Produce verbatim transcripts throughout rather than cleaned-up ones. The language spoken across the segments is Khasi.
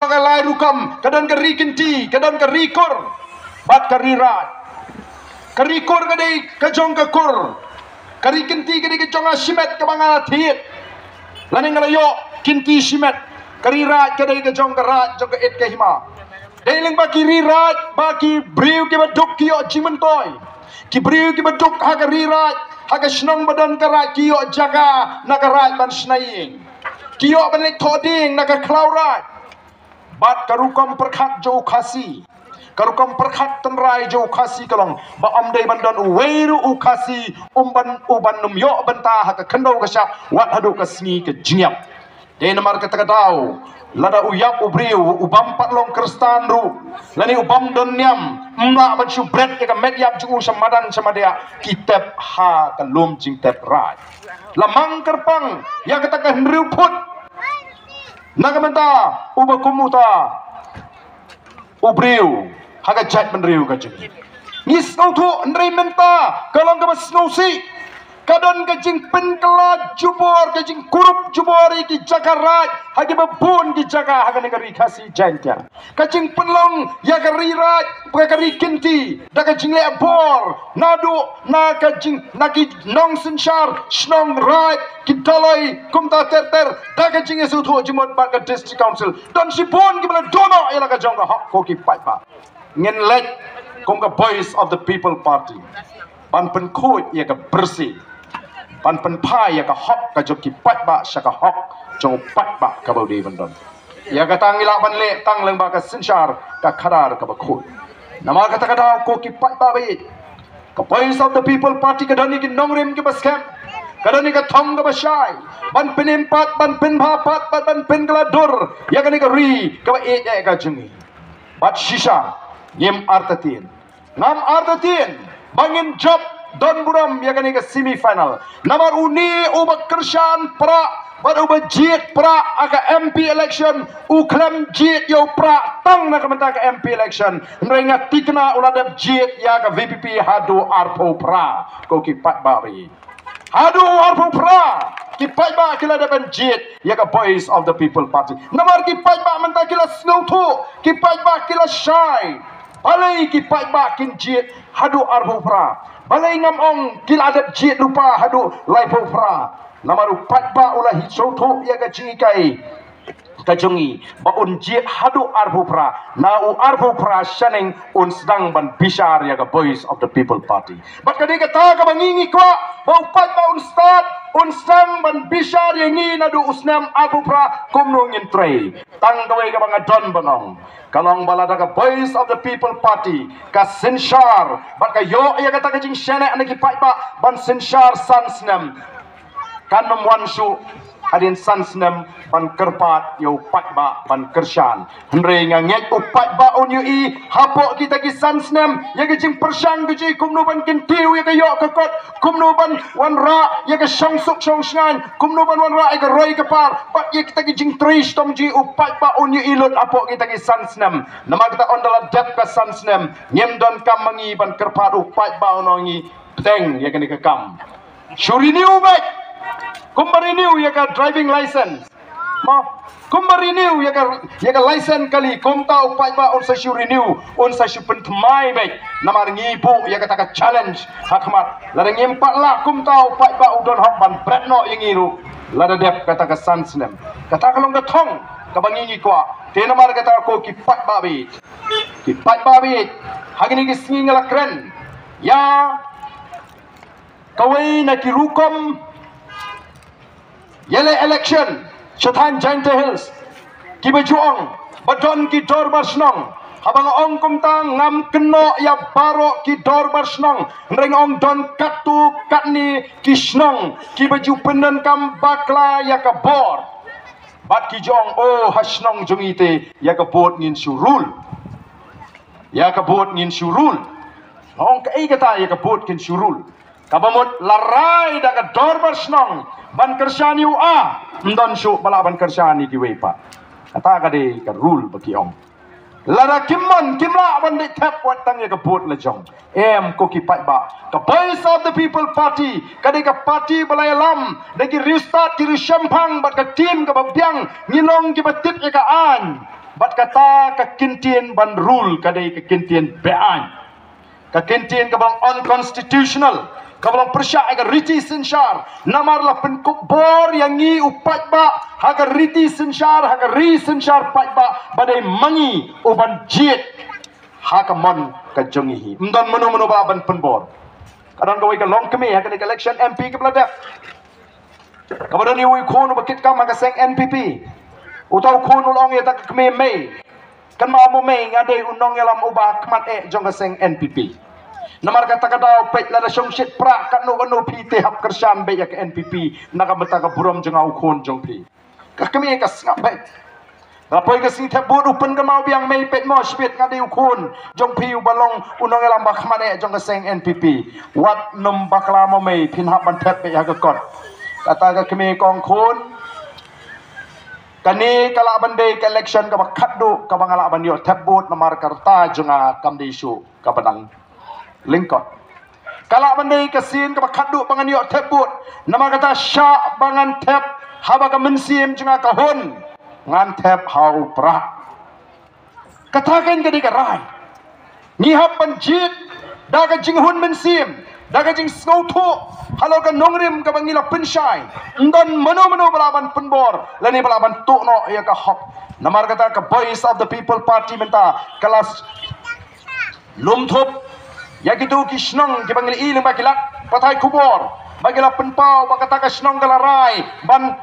ka lai rukom, ka don ka ri kynti, ka don ka ri kur, bad ka ri raij. Ka ri kur ka dei ka jong ka kur, ka ri kynti ka dei ka jong ka shimet kaba nga la thied. Lane nga la ïoh kynti shimet. Ka ri raij ka dei ka jong ka raij jong ka it ka hima. Dei lyngba ki ri raij ba ki briew kiba duk ki ïoh jingmyntoi. Ki briew kiba duk ha ka ri raij, ha ka shnong ba don ka raij ki ïoh jaka na ka raij ban shna ïing. Ki ïoh ban leit thoh dieng na ka khlaw raij. Bad ka rukom pyrkhat jong u Khasi, ka rukom pyrkhat tynrai jong u Khasi ka long ba ym dei ban don uwei ruh u Khasi um ban, u ban ym ïoh bynta ha ka khyndew ka shah wat haduh ka sngi ka jingïap. Dei namar kata ka daw, lada u ïap u briew u bym pat long Khristan ruh, lane u bym don niam, ym lah ban shu bret ïa ka met ïap jong u sha madan sha madiah, ki tep ha ka lum jingtep raij. La mang kyrpang ïa kata ka hynriew phut na ka bynta uba kum uta u briew ha ka jaitbynriew ka jong ngi. Ngi sngewthuh, hynrei mynta ka long kaba sngewsih. Ka don ka jingpynkylla jubor, ka jingkurup jubor ïa ki jaka raij ha kiba bun ki jaka ha kane ka ri Khasi Jaintia. Ka jingpynlong ïa ka ri raij bad ka ri kynti da ka jingleh bor naduh na ka jing, na ki nongsynshar shnong raij, ki daloi kumta ter ter, da ka jingïasngewthuh jingmut bad ka District Council. Don shibun kiba la duh noh ïa la ka jong ka hok, ko ki paidbah. Ngin leit kum ka Voice of the People Party ban pynkhuid ïa ka pyrsi, ban pynphai ïa ka hok ka jong ki paidbah sha ka hok jong u paidbah kaba u dei ban don. Ïa kata ngi lah ban leh tang lyngba ka synshar ka khadar kaba khuid. Namar kata ka daw, ko ki paidbah ba ïeit, ka Voice of the People Party ka don ïa ki nongrim kiba skhem, ka don ïa ka thong kaba shai ban pynim pat, ban pynbha pat, ban, ban pynkylla dur ïa kane ka ri kaba ïeit ïa ka jong ngi. Bad shisha ngim artatien, ngam artatien ba ngin jop don burom ïa kane ka semi final. Namar une uba kyrshan prah bad uba jied prah ha ka M P election u khlem jied ïa u prah tang na ka bynta ka M P election. Hynrei nga thikna u la dep jied ïa ka V P P haduh arphew phra, ko ki paidbah ba ïeit. Haduh arphew phra ki paidbah ki la dep ban jied ïa ka Voice of the People Party. Namar ki paidbah mynta ki la sngewthuh, ki paidbah ki la shai. Balei ki paidbah kin jied haduh arphew phra? Balei ngam ong ki la dep jied lypa haduh laiphew phra? Namar u paidbah u la hi sngewthuh ïa ka jinghikai ka jong ngi ba un jied haduh arphew phra, na u arphew phra shaneng un sdang ban bishar ïa ka Voice of the People Party. Bad ka dei kata kaba ngi ngi kwah ba u paidbah un stad, un sdang ban bishar ïa ngi naduh u snem arphew phra kumno ngin trei. Tang kawei kaba nga don ban ong ka long ba lada ka Voice of the People Party ka synshar bad ka ïoh ïa kata ka jingshaniah na ki paidbah ban synshar san snem, kan ym wan shuh hadien san snem ban kyrpad ïa u paidbah ban kyrshan. Hynrei nga ngeit u paidbah un ïohi hapoh kita ki san snem ïa ka jingpyrshang ka jong ngi, kumno ban kyntiew ïa ka ïoh ka kot, kumno ban wanrah ïa ka shongsuk shongshngaiñ, kumno ban wanrah ïa ka roi ka par bad ïa kita ki jingtrei shitom jong ngi. U paidbah un ïohi lut hapoh kita ki san snem. Namar kata ynda la dep ka san snem ngim donkam ma ngi ban kyrpad, u paidbah un ong ngi bteng ïa kane ka kam. Shu renew beit. Kumba renew ïa ka driving license, mo, kumba renew ïa ka, ïa ka license kali, kumta u paidbah un sa shu renew, un sa shu pynthymmai beit. Namar ngi buh ïa kata ka challenge ha khmat. Lada ngim pat lah kumta u paidbah u don hok ban bret noh ïa ngi ruh lada dep kata ka san snem. Kata ka long ka thong kaba ngi ngi kwah. Te namar kata, ko ki paidbah ba ïeit, ki paidbah ba ïeit, ha kine ki sngi nga la kren ïa kawei na ki rukom ïaleh election sha thaiñ Jaintia Hills. Kiba ju ong ba don ki dorbar shnong. Haba nga ong kumta ngam kynnoh ïa baroh ki dorbar shnong, hynrei nga ong don katto katne ki shnong kiba ju pyndonkam bakla ïa ka bor. Bad ki ju ong, oh, ha shnong jong ngi te ïa ka vote ngin shu rule. Ïa ka vote ngin shu rule. Nga ong, kaei kata ïa ka vote ngin shu rule? Kaba mut la rai da ka dorbar shnong ban kyrshan ïa u A, ym don shuh ba lah ban kyrshan ïa kiwei pat. Kata ka dei ka rule ba ki ong. Lada kim mon, kim lah ban dei thep wat tang ïa ka vote la jong. Em, ko ki paidbah, ka Voice of the People Party ka dei ka party ba la ïalam da ki riewstad, ki riewshemphang bad ka team kaba biang. Ngi long kiba tip ïa ka aiñ. Bad kata ka kyntien ban rule ka dei ka kyntien be-aiñ. Ka kyntien kaba long unconstitutional, kaba long pyrshah ïa ka riti synshar. Namar la pynkup bor ïa ngi u paidbah ha ka riti synshar, ha ka ri synshar paidbah, ba dei ma ngi u ban jied ha ka mon ka jong ngi hi. Ym don mano mano ba lah ban pynbor. Ka don kawei ka longkmie ha kane ka election M P kaba la dep, kaba don ïa uwei u khun uba kit kam ha ka seng N P P. Uta u khun u la ong ïa uta ka kmie, mei, kynmaw mo mei, nga dei u nongïalam uba ha khmat eh jong ka seng N P P. Namar kata ka daw peit, lada shong shit prah katno katno phi te hap kyrshan beit ïa ka N P P na ka bynta ka burom jong nga u khun jong phi. Ka kmie ka sngap beit. Haba poi ka sngi thep vote u pynkynmaw biang, mei, peit mo, shibit nga dei u khun jong phi uba long u nongïalam ba ha khmat eh jong ka seng N P P. Wat nym bakla mo mei, phin hap ban thep beit ha ka kot. Kata ka kmie ka ong, khun, kane ka lah ban dei ka election kaba khatduh kaba nga lah ban ïoh thep vote, namar ka rta jong nga kam dei shuh kaba dang lyngkot. Ka lah ban dei ka sien kaba khatduh ba ngan ïoh thep vote. Namar kata shah ba ngan thep, haba ka mynsiem jong nga ka hun, ngan thep ha u prah. Kata kein ka dei ka rai. Ngi hap ban jied da ka jinghun mynsiem, da ka jingsngewthuh halor ka nongrim kaba ngi la pynshai. Ym don mano mano ba lah ban pynbor lane ba lah ban tuh noh ïa ka hok. Namar kata ka Voice of the People Party mynta ka la lum thup ïa kito ki shnong kiba ngi la ïohi lyngba ki lad pathai khubor ba ki la pynpaw ba kata ka shnong ka la rai ban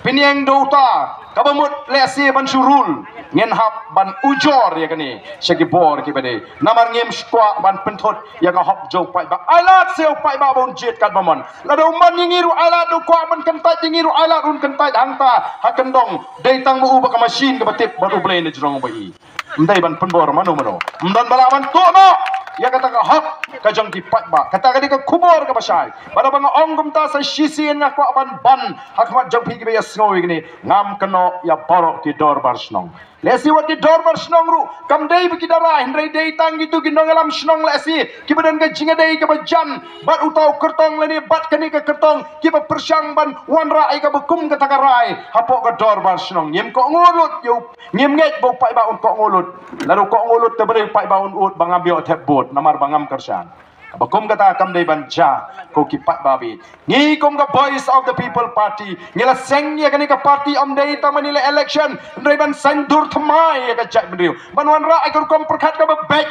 pynïeng da uta kaba mut lehse ban shu rule. Ngin hap ban ujor ïa kane sha ki bor kiba dei. Namar ngim kwah ban pynthut ïa ka hok jong u paidbah. Ai lad sha u paidbah ba un jied katba mon. Lada u mon ïa ngi ruh ai lad, u kwah ban kyntait ïa ngi ruh ai lad, un kyntait hangta ha kyndong. Dei tang ma u bad ka mashin kaba tip bad U Blei na jrong ba i. Ym dei ban pynbor mano mano. Ym don ba lah ban tuh noh ïa kata ka hok ka jong ki paidbah. Kata ka dei ka khubor kaba shai. Bad haba nga ong kumta sa shisien nga kwah ban ban ha khmat jong phi kiba ïasngew ïa kine, ngam kynnoh ïa baroh ki dorbar shnong. Lehse wat ki dorbar shnong ruh kam dei ba ki da rai, hynrei dei tang kito ki nongïalam shnong lehse kiba don ka jingïadei kaba jan bad uta u kyrtong lane bad kane ka kyrtong, kiba pyrshang ban wanrah ïa kaba kum kata ka rai hapoh ka dorbar shnong. Ngim kohnguh lut ïa u Ngim ngeit ba u paidbah un kohnguh lut. Lada u kohnguh lut te balei u paidbah un ud ba ngam ïoh thep vote namar ba ngam kyrshan. Kaba kum kata kam dei ban jia ko ki paidbah beit. Ngi kum ka Voice of the People Party ngi la seng ïa kane ka party ym dei tang ban ïaleh election, hynrei ban saiñdur thymmai ïa ka jaitbynriew, ban wanrah ïa ka rukom pyrkhat kaba beit,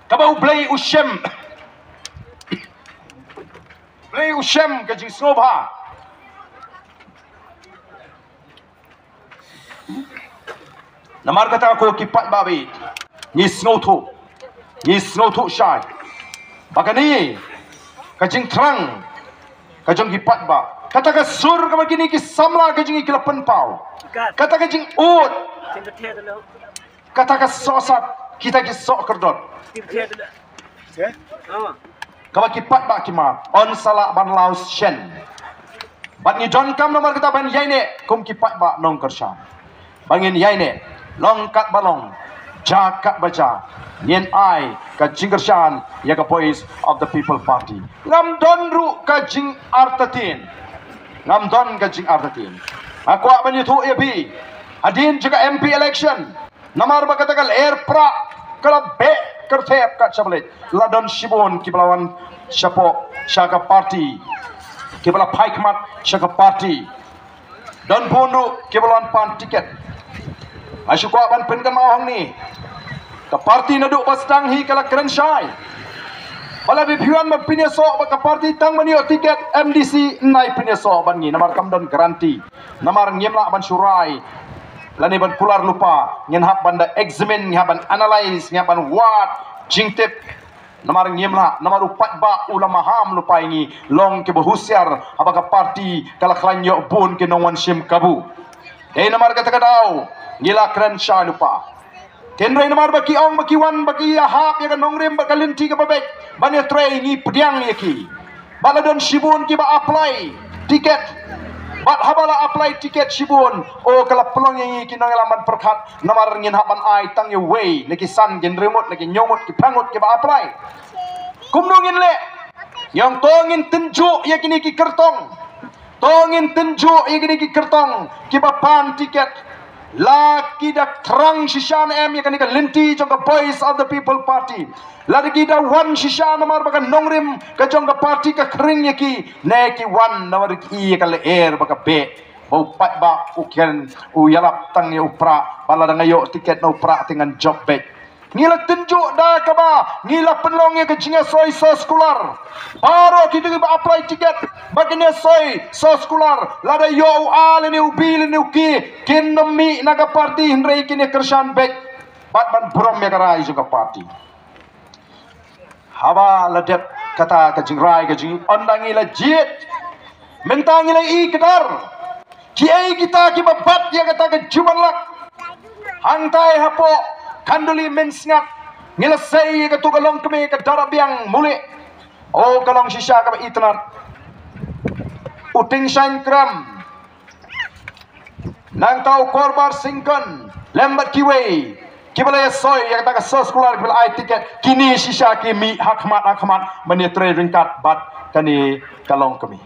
kaba U Blei u shem. Blei u shem ka jingsngewbha. Namar kata ko ki paidbah beit, ngi sngewthuh, ngi sngewthuh shai ba kane ka jingthrang ka jong ki paidbah, kata ka sur kaba kine ki samla ka jong ngi ki la pynpaw, kata ka jingud, kata ka sohsat, kita ki sohkyrdot kaba ki paidbah ki mad, yn sa lah ban law shen. Bad ngi donkam namar kata ban ïaineh kum ki paidbah nongkyrshan. Ba ngin ïaineh, long katba long, jia katba jia, ngin ai ka jingkyrshan ïa ka Voice of the People Party. Ngam don ruh ka jingartatien. Ngam don ka jingartatien. Nga kwah ban ïathuh ïa phi, hadien jong ka M P election, namar ba kata ka lyer prah ka la beh kyrthep kat shaba leit, la don shibun kiba la wan shapoh sha ka party, kiba la phai khmat sha ka party. Don bun ruh kiba la wan pan tiket. Nga shu kwah ban pynkynmaw hangne, ka party naduh ba sdang hi ka la kren shai ba lada phi wan ban pynïasoh bad ka party tang ban ïoh tiket M D C, nai pynïasoh bad ngi namar kam don guarantee. Namar ngim lah ban shu rai lane ban kular lypa, ngin hap ban da examine, ngin hap ban analyse, ngin hap ban wad jingtip. Namar ngim lah, namar u paidbah u la maham lypa ïa ngi, long kiba husiar haba ka party ka la khlaiñ ïoh bun ki nongwan shim kabu. Dei namar kata ka daw ngi la kren shai lypa. Hynrei namar ba ki ong ba ki wan ba ki ïahap ïa ka nongrim bad ka lynti kaba beit ban ïatrei, ngi pdiang ïa ki. Ba la don shibun kiba apply tiket. Bad haba la apply tiket shibun, o ka la pynlong ïa ngi ki nongïalam ban pyrkhat, namar ngin hap ban ai tang ïa wei na ki san, ki hynriew ngut, na ki hynñiew ngut, ki phra ngut kiba apply. Kumno ngin leh? Ngi ong to ngin tynjuh ïa kine ki kyrtong. To ngin tynjuh ïa kine ki kyrtong kiba pan tiket. La ki da thrang shisha ne em ïa kane ka lynti jong ka Voice of the People Party? Lada ki da wan shisha namar ba ka nongrim ka jong ka party ka khring ïa ki, ne ki wan namar ki ïa ka lyer ba ka beh, ba u paidbah u kren, u ïalap tang ïa u prah, ba lada nga ïoh tiket na u prah te ngan jop beit. Ngi la tynjuh da kaba ngi la pynlong ïa ka jingïasoi soskular. Baroh kito kiba apply tiket ba kin ïasoi soskular, lada ïoh u A lane u B lane u K, kin nym mih na ka party, hynrei kin ïakyrshan beit bad ban burom ïa ka rai jong ka party. Haba la dep kata ka jingrai ka jingïoh, ynda ngi la jied, mynta ngi la i kdar. Kiei kita kiba bat ïa kata ka jingwan lak? Hangtai hapoh Khanduli Mynsngat ngi la sei ïa katu ka longkmie ka Dara Biang Mulih. O, ka long shisha kaba itynnad. U Tyngshaiñ Kram, nangta u Korbar Syngkon lem bad kiwei kiba la ïasoi ïa kata ka soskular, kiba la ai tiket, kine shisha ki mih ha khmat ha khmat ban ïatrei ryngkat bad kane ka longkmie.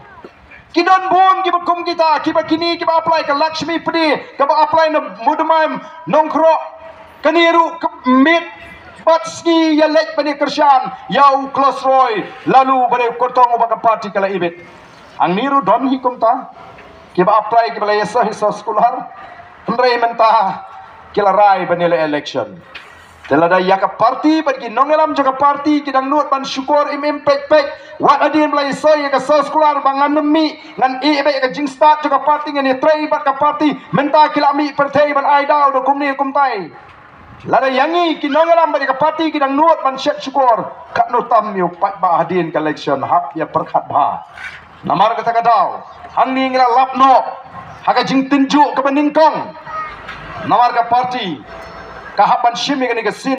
Ki don bun kiba kum kita, kiba kine kiba apply, ka Lakshmi Pde kaba apply na Mudmaim Nongkroh, kane ruh ka miet bad sngi ïa leit ban ïakyrshan ïa u Klosroy Laloo bad u kyrtong uba ka party ka la ibit. Hangne ruh don hi kumta kiba apply, kiba la ïasoi soskular, hynrei mynta ki la rai ban ïaleh election. Te lada ïa ka party bad ki nongïalam jong ka party ki dang nud ban shukor im im peit peit, wat hadien ba la ïasoi ïa ka soskular ba ngan nym mih, ngan ïeh beit ïa ka jingstad jong ka party, ngan ïatrei bad ka party, mynta ki la mih pyrthei ban ai daw da kumne kumtai. Lada ïa ngi ki nongïalam bad ïa ka party ki dang nud ban shet shukor, katno tam ïa u paidbah hadien ka election, hap ïa pyrkhat bha. Namar kata ka daw hangne ngi la lap noh ha ka jingtynjuh kaba nyngkong. Namar ka party ka hap ban shim ïa kane ka sien